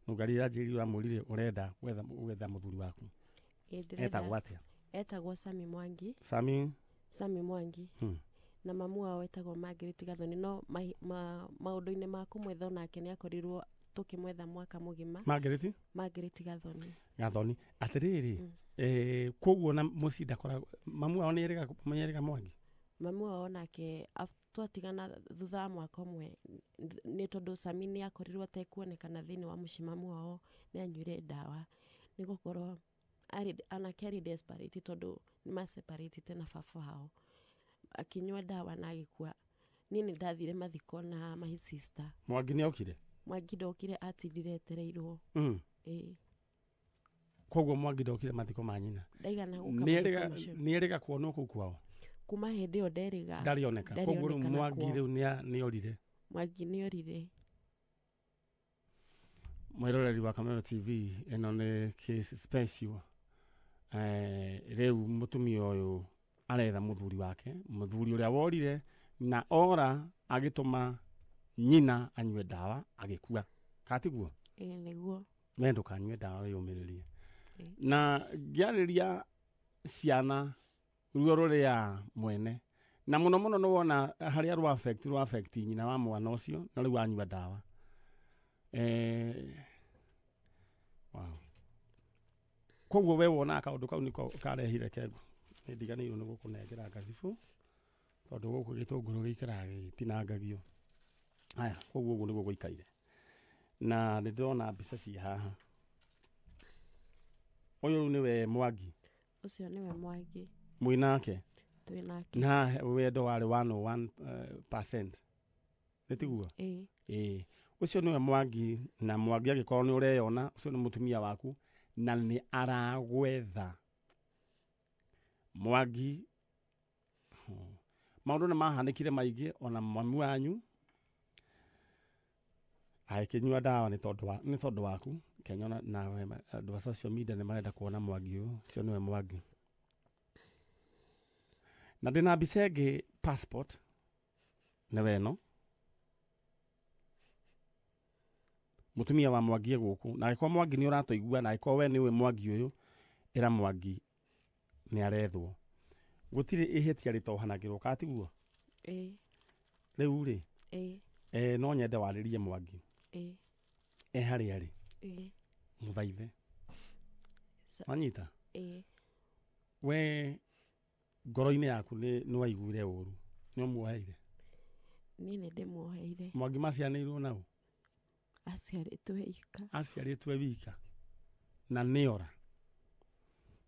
Nũngari ĩranjĩrire ũramwĩrire ũrenda gwetha mũthuri waku. Etagwo atĩa? Etagwo Sami Mwangi. Sami Mwangi. Na mamu wao etagwo Margaret Gathoni, no maũndũ-inĩ ma kũmwetha onake nĩ akorirwo tũkĩmwetha mwaka mũgima. Margaret Gathoni. Gathoni. Atĩrĩrĩ, koguo na mũciĩ ndakoragwo mamu wao nĩ erĩga Mwangi? Mamu wao nake twatigana thutha wa mwaka ũmwe nĩ tondũ Sami nĩ akorirwo atekuonekana thĩinĩ wa mũciĩ, mamu wao nĩ anyuire ndawa nĩ gũkorwo anake arĩ desperate tondũ nĩ maseparate na baba wao, akinyua ndawa na agĩkua. Niĩ nĩ ndathire mathiko na my sister. Mwangi nĩ okire? Mwangi ndokire, atindire etereirwo. Ĩĩ. Koguo Mwangi ndokire mathiko ma nyina. Ndaigana gũka mathiko macio. Nĩ erĩga kuonwo kũu kwao? Kuma hĩndĩ ĩyo nderĩga. Ndarĩoneka. Koguo rĩu Mwangi rĩu nĩ orire. Mwangi nĩ orire. Mwĩroreri wa Kameme TV, ĩno nĩ case special. Rĩu mũtumia ũyũ aretha mũthuri wake, mũthuri ũrĩa worire na ora agĩtũma nyina anyue ndawa agĩkua. Katiguo? Ĩĩ nĩguo. We ndũkanyue ndawa wĩyũmĩrĩrie. Na ngĩarĩria ciana ruo rũrĩa mwene na mũno mũno nĩ wona harĩa rwa affect nyina wa mwana ũcio na rĩu anyua ndawa. Wow. Koguo we wonaga kaũndũ kau nĩko karehire kengu. Nĩ ndiganĩirwo nĩ gũkũnengera ngacibũ tondũ gũkũ gĩtũngũrũ gĩikaraga gĩgĩtinangagio. Haya, koguo ũguo nĩguo gũikaire. Na nĩ ndĩrona mbica ciĩ haha. Ũyũ rĩu nĩwe Mwangi. Ũcio nĩwe Mwangi. Mwĩ nake? Twĩ nake. Na wendo warĩ 101%. Nĩ tiguo? Ĩĩ. Ĩĩ. Ũcio nĩwe Mwangi, na Mwangi angĩkorwo nĩ ũreyona, ũcio nĩ mũtumia waku na nĩ aragwetha. Mwangi, maũndũ nĩ mahanĩkire maingĩ ona mamu wanyu agĩkĩnyua ndawa nĩ tondũ waku. Kenya nawe andũ a social media nĩ marenda kuona Mwangi ũyũ, ũcio nĩwe Mwangi. Na ndĩna mbica ĩngĩ passport nĩwe ĩno. Mũtumia wa Mwangi e gũkũ, na angĩkorwo Mwangi nĩ ũratũigua, na angĩkorwo we nĩũĩ Mwangi ũyũ, ĩra Mwangi nĩ arethwo. Gũtirĩ ihĩtia rĩtohanagĩrwo, katiguo? Ĩĩ. Rĩu rĩ? Ĩĩ. No nyende warĩrie Mwangi. Ĩĩ. E harĩa arĩ. Ĩĩ. Mũthaithe. Wanyita? Ĩĩ. We ngoro-inĩ yaku nĩ waiguire ũru. Nĩ ũmuoheire? Niĩ nĩ ndĩmuoheire. Mwangi macianĩirwo nau? Aciarĩtwo wika. Aciarĩtwo wika. Na nĩ ora.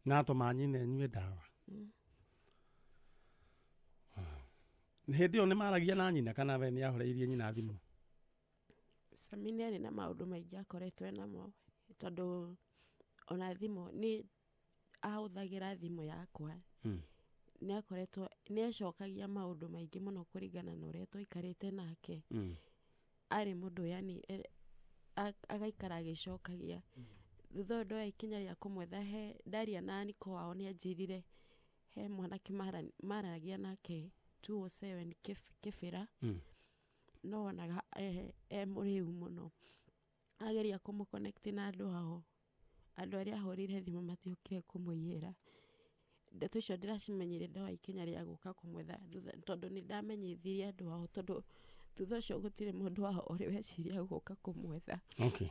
Na atũma nyina enyue ndawa. Hĩndĩ ĩyo nĩ maragia na nyina kana we nĩ ahoreirie nyina thimũ? Sami nĩ arĩ na maũndũ maingĩ akoretwo namo tondũ ona thimũ nĩ ahũthagĩra thimũ yakwa. Nĩ akoretwo nĩ acokagia maũndũ maingĩ mũno kũringana na ũrĩa twaikarĩte nake. Arĩ mũndũ yani agaikara agĩcokagia. Thutha ũyũ ndoya ikinya rĩa kũmwetha, he ndaria na Niko wao nĩ anjĩrire he mwanake mararagia nake 207 Kĩbĩra. No wonaga e mũrĩu mũno. Ageria kũmũ-connect na andũ ao, andũ arĩa ahũrĩire thimũ matiokire kũmũiyĩra. Ndeto icio ndĩracimenyire ndoya ikinya rĩa gũka kũmwetha tondũ nĩ ndamenyithirie andũ ao, tondũ thutha ũcio gũtirĩ mũndũ wao ũrĩ weciria gũka kũmwetha. Okay.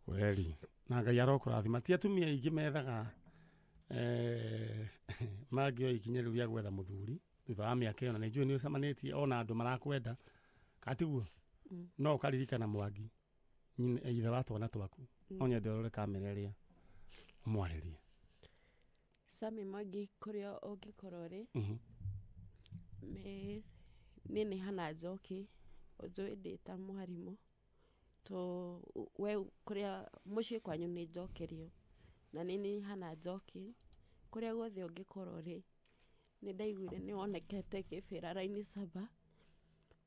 Weri. Na Ngai arokũrathima. Ti atumia aingĩ methaga mangĩoya ikinya rĩu rĩa gwetha mũthuri thutha wa mĩaka ĩyo, na nĩ njũĩ nĩ ũcemanĩtie ona andũ marakwenda, katiguo? No ũkaririkana Mwangi ithe wa twana twaku. No nyende ũrore kamera ĩrĩa ũmwarĩrie. Sami Mwangi kũrĩa ũngĩkorwo rĩ, niĩ nĩ hana Njoki, ũnjũĩ ndĩ ta mwarimũ, to we kũrĩa mũciĩ kwanyu nĩ njokerio, na niĩ nĩ hana Njoki, kũrĩa guothe ũngĩkorwo rĩ, nĩ ndaiguire nĩ wonekete Kĩbĩra raini saba,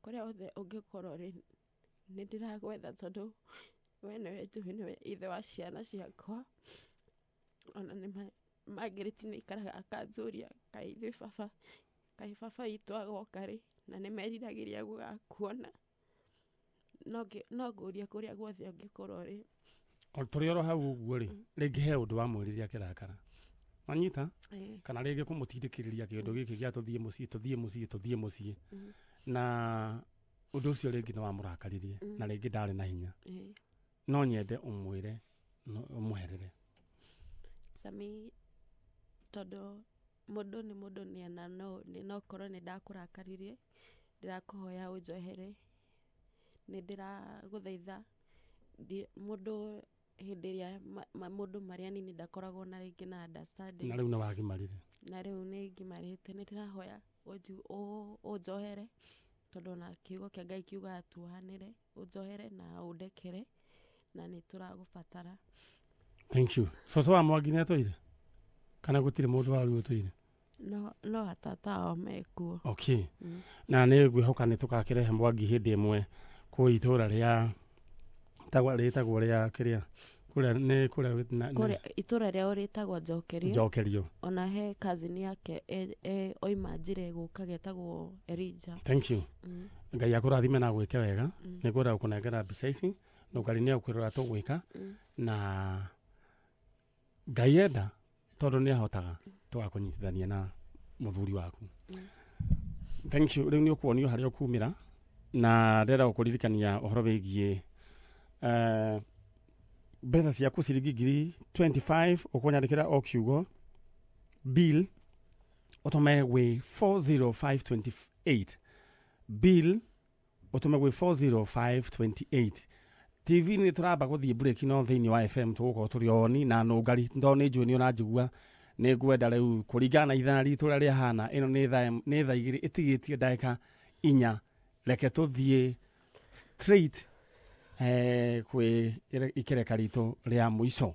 kũrĩa guothe ũngĩkorwo rĩ, nĩ ndĩragwetha tondũ we nĩwe njũĩ nĩwe ithe wa ciana ciakwa. Ona nĩ Margaret nĩ aikaraga akanjũria kaĩ ithuĩ baba, kaĩ baba witũ agoka rĩ, na nĩ meriragĩria gũgakuona. No ngũrie kũrĩa guothe ũngĩkorwo rĩ, O tũrĩ oro hau ũguo rĩ, rĩngĩ he ũndũ wamwĩrire akĩrakara, wanyita? Ĩĩ. Kana rĩngĩ kũmũtindĩkĩrĩria kĩũndũ gĩkĩ gĩa tũthiĩ mũciĩ, tũthiĩ mũciĩ, tũthiĩ mũciĩ, na ũndũ ũcio rĩngĩ nĩ wamũrakaririe, na rĩngĩ ndarĩ na hinya. No nyende ũmwĩre ũmũherere. Sami, tondũ mũndũ nĩ mũndũ nĩana no korwo nĩ ndakũrakaririe, ndĩrakũhoya ũnjohere, nĩ ndĩragũthaitha. Mũndũ hĩndĩ ĩrĩa mũndũ marĩ anini ndakoragwo na rĩngĩ na understanding. Na rĩu nĩ wagimarire. Na rĩu nĩ ngimarĩte, nĩ ndĩrahoya ũnjohere, tondũ ona kiugo kĩa Ngai kiugaga tuohanĩre, ũnjohere na ũndekere, na nĩ tũragũbatara. Thank you. Cũcũ wa Mwangi nĩ atũire kana gũtirĩ mũndũ wa rĩu ũtũire? No atata ao mekuo. Okay. Na nĩ ngwĩhoka nĩ tũgakĩrehe Mwangi hĩndĩ ĩmwe kũu itũra rĩa rĩtagwo rĩa kĩrĩa kũrĩa nĩ kũrĩa Kũrĩa itũra rĩao rĩtagwo Njokerio. Njokerio. Ona he cousin yake oima njĩra ĩgũka getagwo Elijah. Thank you. Ngai akũrathime na gwĩke wega. Nĩ ngwenda gũkũnengera mbica ici na Ngai nĩ egũkwĩra ũrĩa tũgwĩka, na Ngai enda tondũ nĩ ahotaga tũgakũnyitithania na mũthuri waku. Thank you. Rĩu nĩ ũkuonio harĩa ũkumĩra, na ndĩrenda gũkũririkania ũhoro wĩgiĩ mbeca ciaku ciringi ngiri 25. Ũkũnyandĩkĩra o kiugo bill, ũtũme gwĩ 40528. Bill ũtũme gwĩ 40528. TV nĩ tũramba gũthiĩ break, no thĩinĩ wa FM tũgũkorwo tũrĩ oni na nũngari, tondũ nĩ njũĩ nĩ ũranjigua. Nĩ ngwenda rĩu kũringana na ithaa ritũ ũrĩa rĩahana, ĩno nĩ thaa 2 ĩtigĩtie ndagĩka 4. Reke tũthiĩ straight kwĩ ikereka ritũ rĩa mũico.